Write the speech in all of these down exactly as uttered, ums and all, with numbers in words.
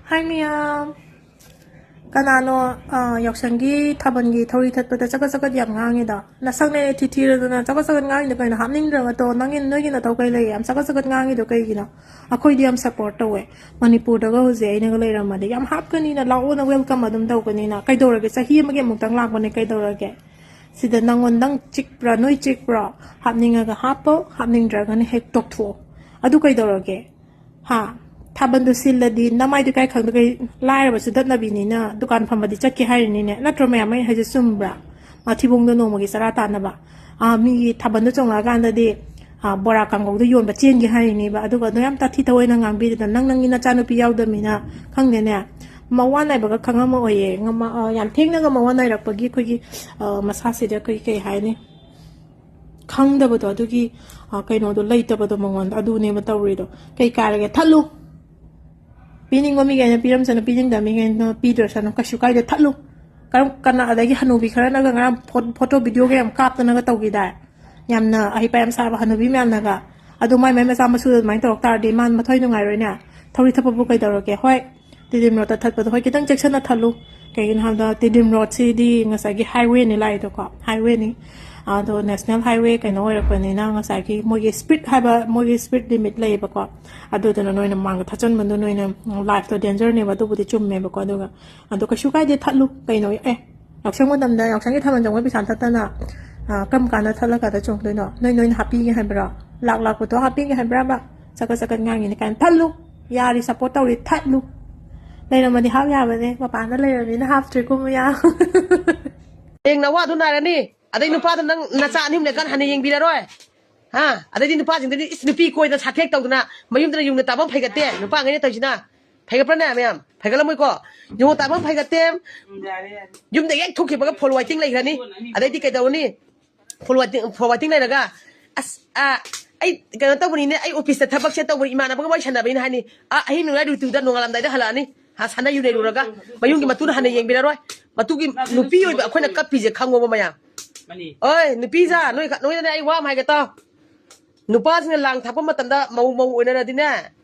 ꯍꯥꯏ ꯃꯌꯥꯝ, ꯀꯅꯥꯅꯣ ꯑ, ꯌꯥꯎꯁꯪꯒꯤ ꯊꯥꯕꯜꯒꯤ ꯊꯧꯔꯤ ꯊꯠꯄꯗ ꯆꯒꯠ ꯆꯒꯠ ꯌꯥꯝ ꯉꯥꯡꯉꯤꯗꯣ? ꯅꯁꯛꯅꯦ ꯊꯤꯊꯤꯔꯗꯅ ꯆꯒꯠ ꯆꯒꯠ ꯉꯥꯡꯉꯤꯗꯣ ꯀꯩꯅꯣ? ꯍꯥꯞꯅꯤꯡꯗ꯭ꯔꯒ ꯇꯣ, ꯅꯪꯒꯤ ꯅꯣꯏꯒꯤ ꯅꯊꯧ ꯀꯩ ꯂꯩꯒꯦ? ꯌꯥꯝ ꯆꯒꯠ ꯆꯒꯠ ꯉꯥꯡꯉꯤꯗꯣ ꯀꯩꯒꯤꯅꯣ? ꯑꯩꯈꯣꯏꯗꯤ ꯌꯥꯝ ꯁꯞꯄꯣꯔꯠ ꯇꯧꯋꯦ꯫ ꯃꯅꯤꯄꯨꯔꯗꯒ ꯍꯧꯖꯤꯛ ꯑꯩꯅꯒ ꯂꯩꯔꯝꯃꯗꯤ ꯌꯥꯝ ꯍꯥꯞꯀꯅꯤꯅ, ꯂꯥꯛꯑꯣꯅ ꯋꯦꯜꯀꯝ ꯑꯗꯨꯝ ꯇꯧꯒꯅꯤꯅ꯫ ꯀꯩꯗꯧꯔꯒꯦ? ꯆꯍꯤ ꯑꯃꯒꯤ ꯑꯃꯨꯛꯇꯪ ꯂꯥꯛꯄꯅꯦ, ꯀꯩꯗꯧꯔꯒꯦ? ꯁꯤꯗ ꯅꯪꯉꯣꯟ ꯅꯪ ꯆꯤꯛꯄ꯭ꯔꯥ, ꯅꯣꯏ ꯆꯤꯛꯄ꯭ꯔꯣ? ꯍꯥꯞꯅꯤꯡꯉꯒ ꯍꯥꯞꯄꯣ, ꯍꯥꯞꯅꯤꯡꯗ꯭ꯔꯒꯅ ꯍꯦꯛ ꯇꯣꯛꯊꯣꯛꯑꯣ꯫ ꯑꯗꯨ ꯀꯩꯗꯧꯔꯒꯦ? ꯍꯥ? ꯊꯥꯕꯜꯗꯨ ꯁꯤꯜꯂꯗꯤ ꯅꯃꯥꯏꯗꯨ ꯀꯥꯏ ꯈꯪꯗꯒꯩ? ꯂꯥꯏꯔꯕ ꯆꯨꯗꯠꯅꯕꯤꯅꯤꯅ ꯗꯨꯀꯥꯟ ꯐꯝꯕꯗꯤ ꯆꯠꯀꯦ ꯍꯥꯏꯔꯤꯅꯤꯅꯦ꯫ ꯅꯠꯇ꯭ꯔꯣ ꯃꯌꯥꯝ? ꯑꯩ ꯍꯥꯏꯁꯦ ꯆꯨꯝꯕ꯭ꯔꯥ? ꯃꯊꯤꯕꯣꯡꯗꯣ ꯅꯣꯡꯃꯒꯤ ꯆꯔꯥ ꯇꯥꯟꯅꯕ꯫ ꯑꯥ, ꯃꯤꯒꯤ ꯊꯥꯕꯜꯗꯣ ꯆꯣꯡꯉꯛꯑꯀꯥꯟꯗꯗꯤ, ꯑꯥ, ꯕꯣꯔꯥ ꯀꯥꯡꯍꯧꯗꯣ ꯌꯣꯟꯕ ꯆꯦꯟꯒꯦ ꯍꯥꯏꯔꯤꯅꯦꯕ꯫ ꯑꯗꯨꯒ ꯑꯗꯣ ꯌꯥꯝ ꯇꯥꯊꯤ ꯇꯧꯑꯣꯏꯅ ꯉꯥꯡꯕꯤꯗꯅ, ꯅꯪ ꯅꯪꯒꯤ ꯅꯆꯥꯅꯨꯄꯤ ꯌꯥꯎꯗꯕꯅꯤꯅ ꯈꯪꯗꯦꯅꯦ꯫ ꯃꯋꯥ ꯅꯥꯏꯕꯒ ꯈꯪꯉꯝꯃꯛꯑꯣꯏꯌꯦ꯫ ꯉꯃ-, ꯑꯥ, ꯌꯥꯝ ꯊꯦꯡꯅꯒ ꯃꯋꯥ ꯅꯥꯏꯔꯛꯄꯒꯤ ꯑꯩꯈꯣꯏꯒꯤ, ꯑꯥ, ꯃꯁꯥꯁꯤꯗ ꯑꯩꯈꯣꯏ ꯀꯩ ꯍꯥꯏꯅꯤ? ꯈꯪꯗꯕꯗꯣ, ꯑꯗꯨꯒꯤ, ꯑ, ꯀꯩꯅꯣꯗꯣ ꯂꯩꯇꯕꯗꯣ ꯃꯉꯣꯟꯗ, ꯑꯗꯨꯅꯦꯕ ꯇꯧꯔꯤꯗꯣ꯫ ꯀꯩ ꯀꯥꯏꯔꯒꯦ? ꯊꯠꯂꯨ꯫ ꯄꯤꯅꯤꯡꯕ ꯃꯤꯈꯩꯅ ꯄꯤꯔꯝꯁꯅꯨ, ꯄꯤꯅꯤꯡꯗꯕ ꯃꯤꯈꯩꯅ ꯄꯤꯗ꯭ꯔꯁꯅꯨ, ꯀꯩꯁꯨ ꯀꯥꯏꯗꯦ, ꯊꯠꯂꯨ꯫ ꯀꯔꯝ ꯀꯅꯥ? ꯑꯗꯒꯤ ꯍꯅꯨꯕꯤ ꯈꯔꯅꯒ ꯉꯔꯥꯡ ꯐꯣ-, ꯐꯣꯇꯣ ꯚꯤꯗꯤꯑꯣꯒ ꯌꯥꯝ ꯀꯥꯞꯇꯅꯒ ꯇꯧꯈꯤꯗꯥꯏ? ꯌꯥꯝꯅ ꯑꯍꯩꯄꯥ ꯌꯥꯝ ꯁꯥꯕ ꯍꯅꯨꯕꯤ ꯃꯌꯥꯝꯅꯒ꯫ ꯑꯗꯨ ꯃꯥꯏ ꯃꯥꯏ ꯃꯆꯥ ꯃꯁꯨ ꯑꯗꯨꯃꯥꯏꯅ ꯇꯧꯔꯛ ꯇꯥꯔꯗꯤ ꯃꯥ ꯃꯊꯣꯏ ꯅꯨꯡꯉꯥꯏꯔꯣꯏꯅꯦ꯫ ꯊꯧꯔꯤ ꯊꯠꯄꯕꯨ ꯀꯩꯗꯧꯔꯒꯦ? ꯍꯣꯏ, ꯇꯤꯗꯤꯝ ꯔꯣꯗꯇ ꯊꯠꯄꯗꯣ, ꯍꯣꯏ, ꯈꯤꯇꯪ ꯆꯦꯛꯁꯤꯟꯅ ꯊꯠꯂꯨ꯫ ꯀꯩꯒꯤꯅꯣ ꯍꯥꯏꯕꯗ ꯇꯤꯗꯤꯝ ꯔꯣꯗꯁꯤꯗꯤ ꯉꯁꯥꯏꯒꯤ ꯍꯥꯏꯋꯦꯅꯤ ꯂꯥꯛꯏꯗꯣꯀꯣ, ꯍꯥꯏꯋꯦꯅꯤ꯫ ꯑꯗꯣ ꯅꯦꯁꯅꯦꯜ ꯍꯥꯏꯋꯦ ꯀꯩꯅꯣ ꯑꯣꯏꯔꯛꯄꯅꯤꯅ ꯉꯁꯥꯏꯒꯤ ꯃꯣꯏꯒꯤ ꯁ꯭ꯄꯤꯗ ꯍꯥꯏꯕ, ꯃꯣꯏꯒꯤ ꯁ꯭ꯄꯤꯗ ꯂꯤꯃꯤꯠ ꯂꯩꯌꯦꯕꯀꯣ꯫ ꯑꯗꯨꯗꯨꯅ ꯅꯣꯏꯅ ꯃꯥꯡꯗ ꯊꯠꯆꯟꯕꯗꯣ ꯅꯣꯏꯅ ꯂꯥꯏꯐꯇꯣ ꯗꯦꯟꯖꯔꯅꯦꯕ, ꯑꯗꯨꯕꯨꯗꯤ ꯆꯨꯝꯃꯦꯕꯀꯣ꯫ ꯑꯗꯨꯒ ꯑꯗꯣ ꯀꯩꯁꯨ ꯀꯥꯏꯗꯦ, ꯊꯠꯂꯨ ꯀꯩꯅꯣ꯫ ꯑꯦ, ꯌꯥꯎꯁꯪ ꯃꯇꯝꯗ ꯌꯥꯎꯁꯪꯒꯤ ꯊꯥꯕꯜ ꯆꯣꯡꯕꯩ ꯄꯩꯁꯥ ꯊꯠꯇꯅ, ꯑ, ꯀꯔꯝ ꯀꯥꯟꯗ ꯊꯠꯂꯀꯥꯟꯗ ꯆꯣꯡꯗꯣꯏꯅꯣ? ꯅꯣꯏ ꯅꯣꯏꯅ ꯍꯥꯞꯄꯤꯒꯦ ꯍꯥꯏꯕ꯭ꯔꯣ? ꯂꯥꯛ ꯂꯥꯛ ꯄꯨꯊꯣꯛ ꯍꯥꯞꯄꯤꯒꯦ ꯍꯥꯏꯕ꯭ꯔꯕ? ꯆꯀꯠ ꯆꯀꯠ ꯉꯥꯡꯉꯤꯅꯦ ꯀꯥꯏꯅ꯫ ꯊꯠꯂꯨ꯫ ꯌꯥꯔꯤ, ꯁꯞꯄꯣꯔꯠ ꯇꯧꯔꯤ, ꯊꯠꯂꯨ꯫ ꯂꯩꯔꯝꯃꯗꯤ ꯍꯥꯞ ꯌꯥꯕꯅꯦ, ꯃꯄꯥꯟꯗ ꯂꯩꯔꯕꯅꯤꯅ ꯍꯥꯞꯇ꯭ꯔꯤ ꯀꯨꯝꯕ ꯌꯥ꯫ ꯍꯌꯦꯡ ꯅꯋꯥꯗꯨ ꯅꯥꯔꯅꯤ꯫ ꯑꯗꯩ ꯅꯨꯄꯥꯗꯣ ꯅꯪ ꯅꯆꯥ ꯑꯅꯤ ꯑꯍꯨꯝ ꯂꯩꯔꯀꯥꯟꯗ ꯍꯟꯅ ꯌꯦꯡꯕꯤꯔꯔꯣꯏ꯫ ꯍꯥ? ꯑꯗꯩꯗꯤ ꯅꯨꯄꯥꯁꯤꯡꯗꯗꯤ, "ꯏꯁ, ꯅꯨꯄꯤ ꯀꯣꯏꯗꯅ ꯁꯥꯊꯦꯛ ꯇꯧꯗꯅ ꯃꯌꯨꯝꯗꯅ ꯌꯨꯝꯗ ꯇꯥꯐꯝ ꯐꯩꯒꯠꯇꯦ ꯅꯨꯄꯥꯉꯩꯅ ꯇꯧꯔꯤꯁꯤꯅ"꯫ ꯐꯩꯒꯠꯄ꯭ꯔꯅꯦ ꯃꯌꯥꯝ? ꯐꯩꯒꯠꯂꯝꯃꯣꯏꯀꯣ? ꯌꯨꯝꯗ ꯇꯥꯐꯝ ꯐꯩꯒꯠꯇꯦ꯫ ꯌꯨꯝꯗ ꯍꯦꯛ ꯊꯣꯛꯈꯤꯕꯒ ꯐꯣꯟ ꯋꯥꯏꯇꯤꯡ ꯂꯩꯈ꯭ꯔꯅꯤ꯫ ꯑꯗꯩꯗꯤ ꯀꯩꯗꯧꯔꯅꯤ? ꯐꯣꯟ ꯋꯥꯏꯇꯤꯡ, ꯐꯣꯟ ꯋꯥꯏꯇꯤꯡ ꯂꯩꯔꯒ, "ꯑꯁ, ꯑ, ꯑꯩ ꯀꯩꯅꯣ ꯇꯧꯕꯅꯤꯅꯦ, ꯑꯩ ꯑꯣꯐꯤꯁꯇ ꯊꯕꯛꯁꯦ ꯇꯧꯕꯅꯤ, ꯏꯃꯥꯟꯅꯕꯒ ꯋꯥꯔꯤ ꯁꯥꯟꯅꯕꯅꯤꯅ" ꯍꯥꯏꯅꯤ꯫ ꯑ, ꯑꯍꯤꯡ ꯅꯨꯡꯌꯥꯏ ꯗ꯭ꯌꯨꯇꯤꯗ ꯅꯣꯡꯉꯥꯜꯂꯝꯗꯥꯏꯗ ꯍꯜꯂꯛꯑꯅꯤ꯫ ꯍꯥ, ꯁꯥꯟꯅ ꯌꯨꯅꯩꯔꯨꯔꯒ ꯃꯌꯨꯝꯒꯤ ꯃꯇꯨꯅ ꯍꯟꯅ ꯌꯦꯡꯕꯤꯔꯔꯣꯏ꯫ ꯃꯇꯨꯒꯤ ꯅꯨꯄꯤ ꯑꯣꯏꯕ ꯑꯩꯈꯣꯏꯅ ꯀꯞꯄꯤꯁꯦ ꯈꯪꯉꯣꯕ ꯃꯌꯥꯝ꯫ ꯃꯥꯅꯤ꯫ ꯑꯣꯏ, ꯅꯨꯄꯤꯖꯥ, ꯅꯣꯏ, ꯅꯣꯏꯗꯅꯦ ꯑꯩ ꯋꯥ ꯑꯃ ꯍꯥꯏꯒꯦ ꯇꯥꯎ꯫ ꯅꯨꯄꯥꯁꯤꯡꯅ ꯂꯥꯡ ꯊꯥꯛꯄ ꯃꯇꯝꯗ ꯃꯧ, ꯃꯧ ꯑꯣꯏꯅꯔꯗꯤꯅꯦ,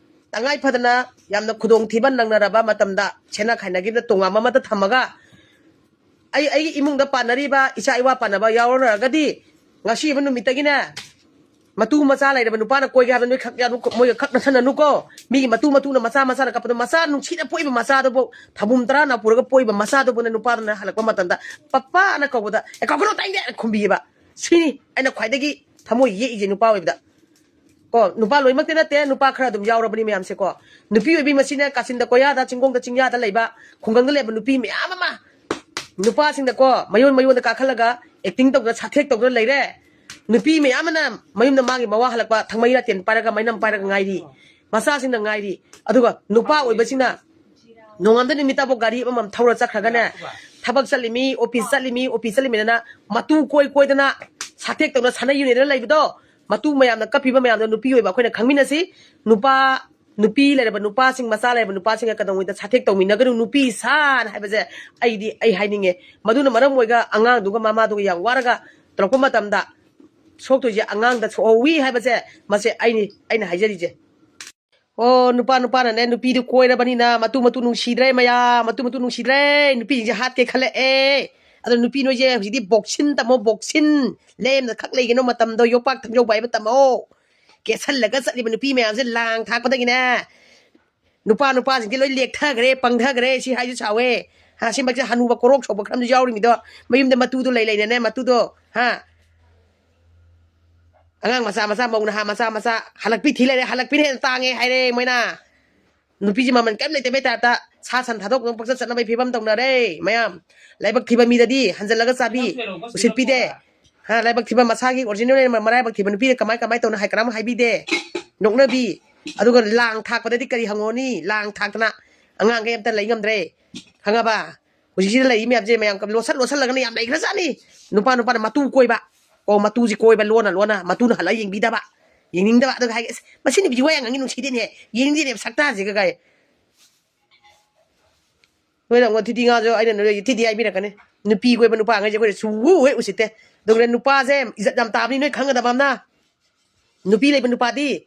ꯇꯉꯥꯏ ꯐꯗꯅ ꯌꯥꯝꯅ ꯈꯨꯗꯣꯡꯊꯤꯕ ꯅꯪꯅꯔꯕ ꯃꯇꯝꯗ ꯁꯦꯟꯅ ꯈꯥꯏꯅꯈꯤꯕꯗ ꯇꯣꯉꯥꯟꯕ ꯑꯃꯗ ꯊꯝꯃꯒ, ꯑꯩ, ꯑꯩꯒꯤ ꯏꯃꯨꯡꯗ ꯄꯥꯟꯅꯔꯤꯕ ꯏꯆꯥ ꯏꯋꯥ ꯄꯥꯟꯅꯕ ꯌꯥꯎꯔꯔꯒꯗꯤ, ꯉꯁꯤꯕ ꯅꯨꯃꯤꯠꯇꯒꯤꯅꯦ, ꯃꯇꯨ ꯃꯆꯥ ꯂꯩꯔꯕ ꯅꯨꯄꯥꯅ ꯀꯣꯏꯒꯦ ꯍꯥꯏꯕꯗ ꯅꯣꯏ ꯈꯛ ꯌꯥꯅꯨ-, ꯃꯣꯏꯒ ꯈꯛ ꯅꯠꯁꯟꯅꯅꯨꯀꯣ꯫ ꯃꯤꯒꯤ ꯃꯇꯨ ꯃꯇꯨꯅ ꯃꯆꯥ ꯃꯆꯥꯅ ꯀꯞꯄꯗꯣ, ꯃꯆꯥ ꯅꯨꯡꯁꯤꯅ ꯄꯣꯛꯏꯕ ꯃꯆꯥꯗꯨꯕꯨ, ꯊꯕꯨꯝ ꯇꯔꯥꯅ ꯄꯨꯔꯒ ꯄꯣꯛꯏꯕ ꯃꯆꯥꯗꯨꯕꯨꯅ ꯅꯨꯄꯥꯗꯨꯅ ꯍꯜꯂꯛꯄ ꯃꯇꯝꯗ "ꯄꯄꯥꯅ" ꯀꯧꯕꯗ "ꯑꯦ, ꯀꯧꯒꯅꯨ, ꯇꯥꯏꯅꯤꯡꯗꯦ" ꯍꯥꯏꯅ ꯈꯨꯝꯕꯤꯌꯦꯕ꯫ ꯁꯤꯅꯤ ꯑꯩꯅ ꯈ꯭ꯋꯥꯏꯗꯒꯤ ꯊꯃꯣꯏ ꯌꯦꯛꯏꯁꯦ ꯅꯨꯄꯥ ꯑꯣꯏꯕꯗ꯫ ꯀꯣ, ꯅꯨꯄꯥ ꯂꯣꯏꯅꯃꯛꯇꯤ ꯅꯠꯇꯦ, ꯅꯨꯄꯥ ꯈꯔ ꯑꯗꯨꯝ ꯌꯥꯎꯔꯕꯅꯤ ꯃꯌꯥꯝꯁꯦꯀꯣ꯫ ꯅꯨꯄꯤ ꯑꯣꯏꯕꯤ ꯃꯁꯤꯅ ꯀꯥꯆꯤꯟꯗ ꯀꯣꯌꯥꯗ, ꯆꯤꯡꯒꯣꯡꯗ ꯆꯤꯡꯌꯥꯗ ꯂꯩꯕ, ꯈꯨꯡꯒꯪꯗ ꯂꯩꯕ ꯅꯨꯄꯤ ꯃꯌꯥꯝ ꯑꯃ ꯅꯨꯄꯥꯁꯤꯡꯗꯀꯣ ꯃꯌꯣꯟ ꯃꯌꯣꯟꯗ ꯀꯥꯈꯠꯂꯒ ꯑꯦꯛꯇꯤꯡ ꯇꯧꯗꯅ ꯁꯥꯊꯦꯛ ꯇꯧꯗꯅ ꯂꯩꯔꯦ꯫ ꯅꯨꯄꯤ ꯃꯌꯥꯝ ꯑꯃꯅ ꯃꯌꯨꯝꯗ ꯃꯥꯒꯤ ꯃꯋꯥ ꯍꯜꯂꯛꯄ ꯊꯥꯡꯃꯩ ꯂꯥꯇꯦꯟ ꯄꯥꯏꯔꯒ ꯃꯩꯅꯝ ꯄꯥꯏꯔꯒ ꯉꯥꯏꯔꯤ꯫ ꯃꯆꯥꯁꯤꯡꯅ ꯉꯥꯏꯔꯤ꯫ ꯑꯗꯨꯒ ꯅꯨꯄꯥ ꯑꯣꯏꯕꯁꯤꯅ ꯅꯣꯡꯉꯥꯟꯕ ꯅꯨꯃꯤꯠ ꯇꯥꯕꯧ ꯒꯥꯔꯤ ꯑꯃꯃꯝ ꯊꯧꯔ ꯆꯠꯈ꯭ꯔꯒꯅꯦ, ꯊꯕꯛ ꯆꯠꯂꯤꯃꯤ, ꯑꯣꯐꯤꯁ ꯆꯠꯂꯤꯃꯤ, ꯑꯣꯐꯤꯁ ꯆꯠꯂꯤꯃꯤꯗꯅ ꯃꯇꯨ ꯀꯣꯏ ꯀꯣꯏꯗꯅ ꯁꯥꯊꯦꯛ ꯇꯧꯅ ꯁꯥꯟꯅ ꯌꯨꯅꯦꯗꯅ ꯂꯩꯕꯗꯣ, ꯃꯇꯨ ꯃꯌꯥꯝꯅ ꯀꯞꯄꯤꯕ ꯃꯌꯥꯝꯗꯣ ꯅꯨꯄꯤ ꯑꯣꯏꯕ ꯑꯩꯈꯣꯏꯅ ꯈꯪꯃꯤꯟꯅꯁꯤ꯫ ꯅꯨꯄꯥ, ꯅꯨꯄꯤ ꯂꯩꯔꯕ ꯅꯨꯄꯥꯁꯤꯡ, ꯃꯆꯥ ꯂꯩꯔꯕ ꯅꯨꯄꯥꯁꯤꯡꯒ ꯀꯩꯗꯧꯉꯩꯗ ꯁꯥꯊꯦꯛ ꯇꯧꯃꯤꯟꯅꯒꯅꯨ, ꯅꯨꯄꯤ ꯁꯥꯅ ꯍꯥꯏꯕꯁꯦ ꯑꯩꯗꯤ ꯑꯩ ꯍꯥꯏꯅꯤꯡꯉꯦ꯫ ꯃꯗꯨꯅ ꯃꯔꯝ ꯑꯣꯏꯔꯒ ꯑꯉꯥꯡꯗꯨꯒ ꯃꯃꯥꯗꯨꯒ ꯌꯥꯝ ꯋꯥꯔꯒ ꯇꯧꯔꯛꯄ ꯃꯇꯝꯗ ꯁꯣꯛꯇꯣꯏꯁꯦ ꯑꯉꯥꯡꯗ ꯁꯣꯛꯍꯧꯋꯤ ꯍꯥꯏꯕꯁꯦ, ꯃꯁꯦ ꯑꯩꯅꯤ, ꯑꯩꯅ ꯍꯥꯏꯖꯔꯤꯁꯦ꯫ ꯑꯣ, ꯅꯨꯄꯥ ꯅꯨꯄꯥꯅꯅꯦ ꯅꯨꯄꯤꯗꯨ ꯀꯣꯏꯔꯕꯅꯤꯅ ꯃꯇꯨ ꯃꯇꯨ ꯅꯨꯡꯁꯤꯗ꯭ꯔꯦ ꯃꯌꯥꯝ, ꯃꯇꯨ ꯃꯇꯨ ꯅꯨꯡꯁꯤꯗ꯭ꯔꯦ꯫ ꯅꯨꯄꯤꯁꯤꯡꯁꯦ ꯍꯥꯠꯀꯦ ꯈꯜꯂꯛꯑꯦ꯫ ꯑꯗꯣ ꯅꯨꯄꯤ ꯅꯣꯏꯁꯦ ꯍꯧꯖꯤꯛꯇꯤ ꯕꯣꯛꯁꯤꯟ ꯇꯝꯃꯣ, ꯕꯣꯛꯁꯤꯟ꯫ ꯂꯦꯝꯅ ꯈꯛ ꯂꯩꯒꯅꯣ, ꯃꯇꯝꯗꯣ ꯌꯣꯄꯥꯛ ꯊꯝꯖꯧꯕ ꯍꯥꯏꯕ ꯇꯝꯃꯣ꯫ ꯀꯦꯁꯜꯂꯒ ꯆꯠꯂꯤꯕ ꯅꯨꯄꯤ ꯃꯌꯥꯝꯁꯦ ꯂꯥꯡ ꯊꯥꯛꯄꯗꯒꯤꯅꯦ ꯅꯨꯄꯥ ꯅꯨꯄꯥꯁꯤꯡꯁꯦ ꯂꯣꯏ ꯂꯦꯛꯊꯈ꯭ꯔꯦ, ꯄꯪꯊꯈ꯭ꯔꯦ꯫ ꯁꯤ ꯍꯥꯏꯁꯨ ꯁꯥꯎꯋꯦ꯫ ꯍꯥ, ꯁꯤꯃꯛꯁꯦ ꯍꯅꯨꯕ ꯀꯣꯔꯣꯛ ꯁꯧꯕ ꯈꯔ ꯑꯃꯁꯨ ꯌꯥꯎꯔꯤꯃꯤꯗꯣ꯫ ꯃꯌꯨꯝꯗ ꯃꯇꯨꯗꯣ ꯂꯩ ꯂꯩꯅꯅꯦ ꯃꯇꯨꯗꯣ, ꯍꯥ, ꯑꯉꯥꯡ ꯃꯆꯥ ꯃꯆꯥ, ꯃꯧ ꯅꯍꯥ ꯃꯆꯥ ꯃꯆꯥ ꯍꯜꯂꯛꯄꯤ ꯊꯤ ꯂꯩꯔꯦ꯫ ꯍꯜꯂꯛꯄꯤꯅ ꯍꯦꯟꯅ ꯇꯥꯡꯉꯦ ꯍꯥꯏꯔꯦ ꯃꯣꯏꯅ꯫ ꯅꯨꯄꯤꯁꯤ ꯃꯃꯜ ꯀꯔꯤꯝ ꯂꯩꯇꯕꯩ ꯇꯥꯏꯞꯇ ꯁꯥ ꯁꯟ ꯊꯥꯗꯣꯛꯇꯅ ꯄꯪꯆꯠ ꯆꯠꯅꯕꯩ ꯐꯤꯕꯝ ꯇꯧꯅꯔꯦ ꯃꯌꯥꯝ꯫ ꯂꯥꯏꯕꯛ ꯊꯤꯕ ꯃꯤꯗꯗꯤ ꯍꯟꯖꯜꯂꯒ ꯆꯥꯕꯤ, ꯎꯁꯤꯠꯄꯤꯗꯦ꯫ ꯍꯥ, ꯂꯥꯏꯕꯛ ꯊꯤꯕ, ꯃꯁꯥꯒꯤ ꯑꯣꯔꯤꯖꯤꯅꯦꯜ ꯑꯣꯏꯅ ꯃꯔꯥꯏꯕꯛ ꯊꯤꯕ ꯅꯨꯄꯤꯗ ꯀꯃꯥꯏ ꯀꯃꯥꯏ ꯇꯧꯅ ꯍꯥꯏ ꯀꯔꯝ ꯍꯥꯏꯕꯤꯗꯦ꯫ ꯅꯣꯛꯅꯕꯤ꯫ ꯑꯗꯨꯒ ꯂꯥꯡ ꯊꯥꯛꯄꯗꯗꯤ ꯀꯔꯤ ꯍꯪꯉꯣꯅꯤ? ꯂꯥꯡ ꯊꯥꯛꯇꯅ ꯑꯉꯥꯡꯈꯩ ꯑꯝꯇ ꯂꯩ ꯉꯝꯗ꯭ꯔꯦ꯫ ꯈꯪꯉꯕ? ꯍꯧꯖꯤꯛꯁꯤꯗ ꯂꯩꯔꯤ ꯃꯌꯥꯝꯁꯦ ꯃꯌꯥꯝ ꯂꯣꯠꯁꯜ ꯂꯣꯠꯁꯜꯂꯒꯅ ꯌꯥꯝ ꯂꯩꯈ꯭ꯔꯖꯥꯠꯅꯤ꯫ ꯅꯨꯄꯥ ꯅꯨꯄꯥꯅ ꯃꯇꯨ ꯀꯣꯏꯕ꯫ ꯑꯣ, ꯃꯇꯨꯁꯤ ꯀꯣꯏꯕ ꯂꯣꯟꯅ ꯂꯣꯟꯅ, ꯃꯇꯨꯅ ꯍꯜꯂ ꯌꯦꯡꯕꯤꯗꯕ꯫ ꯌꯦꯡꯅꯤꯡꯗꯕ꯫ ꯑꯗꯨꯒ ꯍꯥꯏꯒꯦ, "ꯑꯁ, ꯃꯁꯤ ꯅꯨꯄꯤꯁꯤ ꯋꯥ ꯌꯥꯝ ꯉꯥꯡꯉꯤ, ꯅꯨꯡꯁꯤꯗꯦꯅꯦ, ꯌꯦꯡꯅꯤꯡꯗꯦꯅꯦ ꯁꯛꯇꯥꯁꯤꯒ" ꯀꯥꯏ꯫ ꯅꯣꯏꯅ ꯑꯃꯨꯛ ꯊꯤꯗꯤ ꯉꯥꯁꯨ ꯑꯩꯅ ꯅꯣꯏ ꯊꯤꯗꯤ ꯍꯥꯏꯕꯤꯔꯛꯀꯅꯤ꯫ ꯅꯨꯄꯤ ꯀꯣꯏꯕ ꯅꯨꯄꯥ ꯑꯉꯩꯁꯦ ꯑꯩꯈꯣꯏꯅ ꯁꯨꯡꯎ ꯍꯦꯛ ꯎꯁꯤꯠꯇꯦ꯫ ꯑꯗꯨꯒꯅꯦ ꯅꯨꯄꯥꯁꯦ ꯏꯖꯠ ꯌꯥꯝ ꯇꯥꯕꯅꯤ, ꯅꯣꯏ ꯈꯪꯒꯗꯕ ꯑꯃꯅ꯫ ꯅꯨꯄꯤ ꯂꯩꯕ ꯅꯨꯄꯥꯗꯤ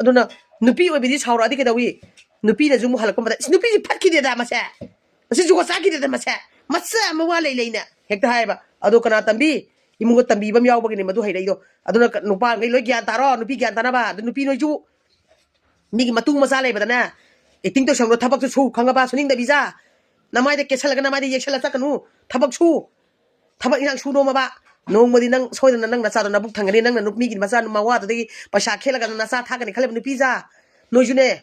ꯑꯗꯨꯅ ꯅꯨꯄꯤ ꯑꯣꯏꯕꯤꯗꯤ ꯁꯥꯎꯔꯛꯑꯗꯤ ꯀꯩꯗꯧꯏ? ꯅꯨꯄꯤꯅꯁꯨ ꯑꯃꯨꯛ ꯍꯜꯂꯛꯄ ꯃꯇꯝꯗ, "ꯏꯁ, ꯅꯨꯄꯤꯁꯤ ꯐꯠꯈꯤꯗꯦꯗ ꯃꯁꯦ, ꯃꯁꯤ ꯖꯨꯒꯣꯠ ꯆꯥꯈꯤꯗꯦꯗ ꯃꯁꯦ, ꯃꯆꯥ ꯃꯋꯥ ꯂꯩ ꯂꯩꯅ" ꯍꯦꯛꯇ ꯍꯥꯏꯌꯦꯕ꯫ ꯑꯗꯣ ꯀꯅꯥ ꯇꯝꯕꯤ? ꯏꯃꯨꯡꯗ ꯇꯝꯕꯤꯕ ꯑꯃ ꯌꯥꯎꯕꯒꯤꯅꯤ ꯃꯗꯨ ꯍꯩꯔꯛꯏꯗꯣ꯫ ꯑꯗꯨꯅ ꯀ-, ꯅꯨꯄꯥꯈꯩ ꯂꯣꯏ ꯒ꯭ꯌꯥꯟ ꯇꯥꯔꯣ, ꯅꯨꯄꯤ ꯒ꯭ꯌꯥꯟ ꯇꯥꯅꯕ꯫ ꯑꯗꯨ ꯅꯨꯄꯤ ꯅꯣꯏꯁꯨ ꯃꯤꯒꯤ ꯃꯇꯨ ꯃꯆꯥ ꯂꯩꯕꯗꯅꯦ, ꯑꯦꯛꯇꯤꯡ ꯇꯧꯁꯪꯗꯣ, ꯊꯕꯛꯁꯨ ꯁꯨ ꯈꯪꯉꯕ, ꯁꯨꯅꯤꯡꯗꯕꯤꯖꯥ꯫ ꯅꯃꯥꯏꯗ ꯀꯦꯁꯜꯂꯒ ꯅꯃꯥꯏꯗ ꯌꯦꯛꯁꯜꯂ ꯆꯠꯀꯅꯨ꯫ ꯊꯕꯛ ꯁꯨ, ꯊꯕꯛ ꯏꯟꯁꯥꯡ ꯁꯨ ꯅꯣꯝꯃꯕ꯫ ꯅꯣꯡꯃꯗꯤ ꯅꯪ ꯁꯣꯏꯗꯅ ꯅꯪ ꯅꯆꯥꯗꯣ ꯅꯕꯨꯛ ꯊꯪꯒꯅꯤ, ꯅꯪꯅ ꯅꯨꯞ-, ꯃꯤꯒꯤ ꯃꯆꯥ ꯃꯋꯥꯗꯨꯗꯒꯤ ꯄꯩꯁꯥ ꯈꯦꯠꯂꯒ ꯅꯆꯥ ꯊꯥꯛꯀꯅꯤ ꯈꯜꯂꯤꯕ ꯅꯨꯄꯤꯖꯥ꯫ ꯅꯣꯏꯁꯨꯅꯦ,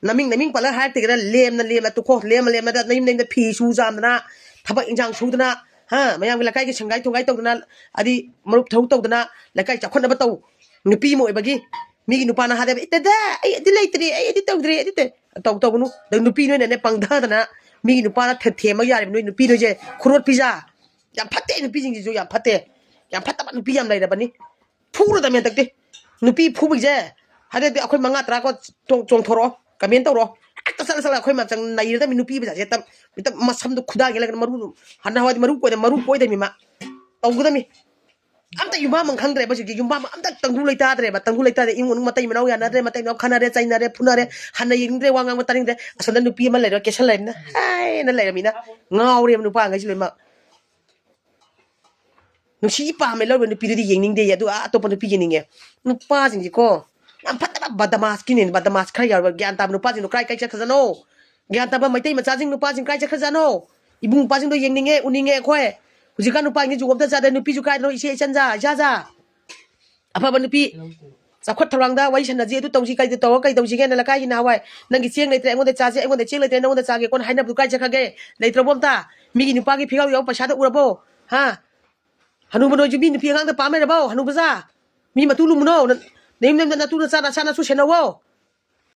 ꯅꯃꯤꯡ ꯅꯃꯤꯡ ꯄꯜꯂꯒ ꯍꯥꯏꯔꯛꯇꯦꯒꯅ ꯂꯦꯝꯅ ꯂꯦꯝꯅ ꯇꯣꯛꯈꯣ, ꯂꯦꯝꯅ ꯂꯦꯝꯅ ꯅꯌꯨꯝ ꯅꯌꯨꯝꯗ ꯐꯤ ꯁꯨ ꯆꯥꯝꯗꯅ, ꯊꯕꯛ ꯏꯟꯁꯥꯡ ꯁꯨꯗꯅ, ꯍꯥ, ꯃꯌꯥꯝꯒꯤ ꯂꯩꯀꯥꯏꯒꯤ ꯁꯪꯒꯥꯏ ꯊꯨꯝꯒꯥꯏ ꯇꯧꯗꯅ, ꯑꯗꯤ ꯃꯔꯨꯞ ꯊꯧ ꯇꯧꯗꯅ ꯂꯩꯀꯥꯏ ꯆꯥꯎꯈꯠꯅꯕ ꯇꯧ꯫ ꯅꯨꯄꯤ ꯑꯃ ꯑꯣꯏꯕꯒꯤ ꯃꯤꯒꯤ ꯅꯨꯄꯥꯅ ꯍꯥꯏꯗꯕ, "ꯏꯇꯗ, ꯑꯩ ꯑꯗꯨ ꯂꯩꯇ꯭ꯔꯤ, ꯑꯩ ꯑꯗꯨ ꯇꯧꯗ꯭ꯔꯤ, ꯑꯗꯨ ꯇꯧ-," ꯇꯧ ꯇꯧꯒꯅꯨ꯫ ꯑꯗ ꯅꯨꯄꯤ ꯅꯣꯏꯅꯅꯦ ꯄꯪꯊꯗꯅ ꯃꯤꯒꯤ ꯅꯨꯄꯥꯅ ꯊꯦ-, ꯊꯦꯝꯃꯒ ꯌꯥꯔꯤꯕ ꯅꯣꯏ ꯅꯨꯄꯤ ꯅꯣꯏꯁꯦ ꯈꯨꯔꯣꯠ ꯄꯤꯖꯥ꯫ ꯌꯥꯝ ꯐꯠꯇꯦ, ꯅꯨꯄꯤꯁꯤꯡꯁꯤꯁꯨ ꯌꯥꯝ ꯐꯠꯇꯦ꯫ ꯌꯥꯝ ꯐꯠꯇꯕ ꯅꯨꯄꯤ ꯌꯥꯝ ꯂꯩꯔꯕꯅꯤ꯫ ꯐꯨꯔꯗꯕꯅꯤ ꯍꯟꯗꯛꯇꯤ꯫ ꯅꯨꯄꯤ ꯐꯨꯕꯒꯤꯁꯦ ꯍꯟꯗꯛꯇꯤ ꯑꯩꯈꯣꯏ ꯃꯉꯥ ꯇꯔꯥ ꯀꯣ ꯆꯣꯡ-, ꯆꯣꯡꯊꯣꯔꯛꯑꯣ, ꯀꯃꯦꯟ ꯇꯧꯔꯣ꯫ ꯍꯦꯛꯇ ꯆꯠꯂ ꯆꯠꯂ ꯑꯩꯈꯣꯏ ꯃꯆꯪ ꯅꯩꯔꯗꯕꯅꯤ ꯅꯨꯄꯤ ꯃꯆꯥꯁꯦ꯫ ꯍꯦꯛꯇ, ꯍꯦꯛꯇ ꯃꯁꯝꯗꯣ ꯈꯨꯗꯥꯡ ꯌꯦꯜꯂꯒ ꯃꯔꯨ, ꯍꯟꯅ ꯍꯋꯥꯏꯗꯤ ꯃꯔꯨ ꯀꯣꯏꯗ, ꯃꯔꯨ ꯀꯣꯏꯗꯕꯅꯤ ꯃꯥ꯫ ꯇꯧꯒꯗꯕꯅꯤ꯫ ꯑꯝꯇ ꯌꯨꯝꯕꯥꯝ ꯑꯃ ꯈꯪꯗ꯭ꯔꯦꯕ ꯍꯧꯖꯤꯛꯀꯤ꯫ ꯌꯨꯝꯕꯥꯝ ꯑꯝꯇ ꯇꯪꯗꯨ ꯂꯩꯇꯥꯗ꯭ꯔꯦꯕ꯫ ꯇꯪꯗꯨ ꯂꯩꯇꯥꯗꯦ꯫ ꯏꯃꯨꯡ ꯃꯅꯨꯡ ꯃꯇꯩ ꯃꯅꯥꯎ ꯌꯥꯅꯗ꯭ꯔꯦ꯫ ꯃꯇꯩ ꯃꯅꯥꯎ ꯈꯟꯅꯔꯦ, ꯆꯩꯅꯔꯦ, ꯐꯨꯅꯔꯦ꯫ ꯍꯟꯅ ꯌꯦꯡꯅꯤꯡꯗ꯭ꯔꯦ, ꯋꯥ ꯉꯥꯡꯕ ꯇꯥꯅꯤꯡꯗ꯭ꯔꯦ꯫ ꯑꯁꯣꯝꯗ ꯅꯨꯄꯤ ꯑꯃ ꯂꯩꯔ ꯀꯦꯁꯜ ꯂꯩꯔꯝꯅ ꯍꯥꯏꯅ ꯂꯩꯔꯝꯃꯤꯅ ꯉꯥꯎꯔꯦꯕ ꯅꯨꯄꯥꯈꯩꯁꯤ ꯂꯣꯏꯅꯃꯛ꯫ ꯅꯨꯡꯁꯤ ꯄꯥꯝꯃꯦ ꯂꯧꯔꯤꯕ ꯅꯨꯄꯤꯗꯨꯗꯤ ꯌꯦꯡꯅꯤꯡꯗꯦ꯫ ꯑꯗꯨ ꯑꯥ ꯑꯇꯣꯞꯄ ꯅꯨꯄꯤ ꯌꯦꯡꯅꯤꯡꯉꯦ꯫ ꯅꯨꯄꯥꯁꯤꯡꯁꯤꯀꯣ ꯌꯥꯝ ꯐꯠꯇꯕ ꯕꯗꯃꯥꯁꯀꯤꯅꯦ꯫ ꯕꯗꯃꯥꯁ ꯈꯔ ꯌꯥꯎꯔꯕ ꯒ꯭ꯌꯥꯟ ꯇꯥꯕ ꯅꯨꯄꯥꯁꯤꯡꯗꯣ ꯀꯥꯏ ꯀꯥꯏ ꯆꯠꯈ꯭ꯔꯖꯥꯠꯅꯣ? ꯒ꯭ꯌꯥꯟ ꯇꯥꯕ ꯃꯩꯇꯩ ꯃꯆꯥꯁꯤꯡ ꯅꯨꯄꯥꯁꯤꯡ ꯀꯥꯏ ꯆꯠꯈ꯭ꯔꯖꯥꯠꯅꯣ? ꯏꯕꯨꯡ ꯅꯨꯄꯥꯁꯤꯡꯗꯣ ꯌꯦꯡꯅꯤꯡꯉꯦ, ꯎꯅꯤꯡꯉꯦ ꯑꯩꯈꯣꯏ꯫ ꯍꯧꯖꯤꯛꯀꯥꯟ ꯅꯨꯄꯥꯒꯤꯅꯤ ꯖꯨꯒꯣꯞꯇ ꯆꯥꯗꯦ, ꯅꯨꯄꯤꯁꯨ ꯀꯥꯏꯗꯅꯣ, ꯏꯆꯦ ꯏꯆꯟꯖꯥ, ꯏꯆꯥꯖꯥ꯫ ꯑꯐꯕ ꯅꯨꯄꯤ ꯆꯥꯎꯈꯠ ꯊꯧꯔꯥꯡꯗ ꯋꯥꯔꯤ ꯁꯥꯟꯅꯁꯤ, ꯑꯗꯨ ꯇꯧꯁꯤ, ꯀꯩꯗ ꯇꯧꯔ ꯀꯩ ꯇꯧꯁꯤꯒꯦꯅ ꯂꯩꯀꯥꯏꯒꯤ ꯅꯍꯥꯟꯋꯥꯏ ꯅꯪꯒꯤ ꯆꯦꯡ ꯂꯩꯇ꯭ꯔꯦ ꯑꯩꯉꯣꯟꯗ ꯆꯥꯁꯦ, ꯑꯩꯉꯣꯟꯗ ꯆꯦꯡ ꯂꯩꯇ꯭ꯔꯦ ꯅꯪꯉꯣꯟꯗ ꯆꯥꯒꯦ ꯀꯣꯟ ꯍꯥꯏꯅꯕꯗꯨ ꯀꯥꯏ ꯆꯠꯈ꯭ꯔꯒꯦ? ꯂꯩꯇ꯭ꯔꯕꯣ ꯑꯝꯇ? ꯃꯤꯒꯤ ꯅꯨꯄꯥꯒꯤ ꯐꯤꯒꯥꯎ ꯌꯥꯎ ꯄꯩꯁꯥꯗ ꯎꯔꯕꯣ? ꯍꯥ? ꯍꯅꯨꯕ ꯅꯣꯏꯁꯨ ꯃꯤ ꯅꯨꯄꯤ ꯑꯉꯥꯡꯗ ꯄꯥꯝ ꯂꯩꯔꯕꯣ? ꯍꯅꯨꯕꯖꯥ, ꯃꯤ ꯃꯇꯨ ꯂꯨꯝꯃꯨꯅꯣ꯫ ꯅ-, ꯅꯌꯨꯝ ꯅꯌꯨꯝꯗ ꯅꯇꯨ ꯅꯆꯥ ꯅꯆꯥ ꯅꯁꯨ ꯁꯦꯟꯅꯧꯋꯣ꯫